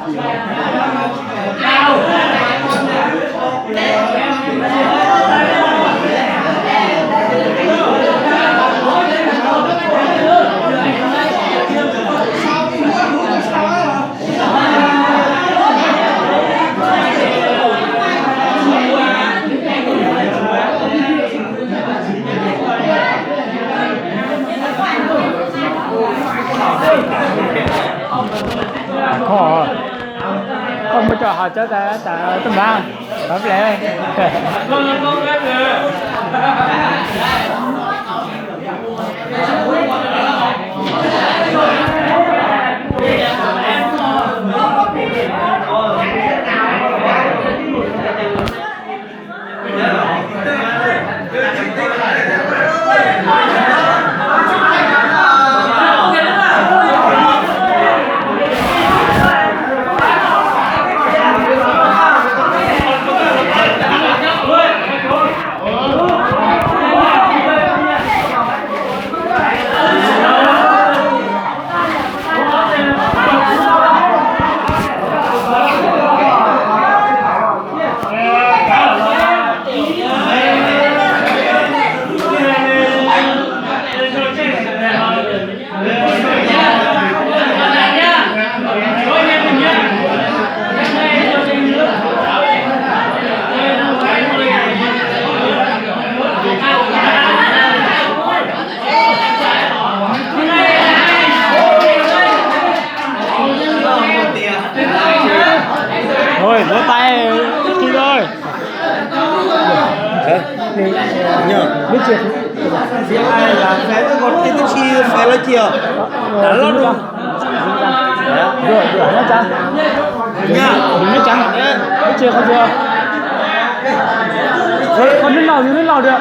Koj, koj muab cov hav cawb tas tas tuaj mas, pab ple. Ôi, vỗ tay, Kim ơi. Hả? Nhờ. Biết chưa? Ai là phải có một cái taxi phải lo chiều. Đã lo luôn. Rồi, rồi, nó chán. Nha. Đừng nói chán. Biết chưa, không chưa? Không biết lâu thì biết lâu được.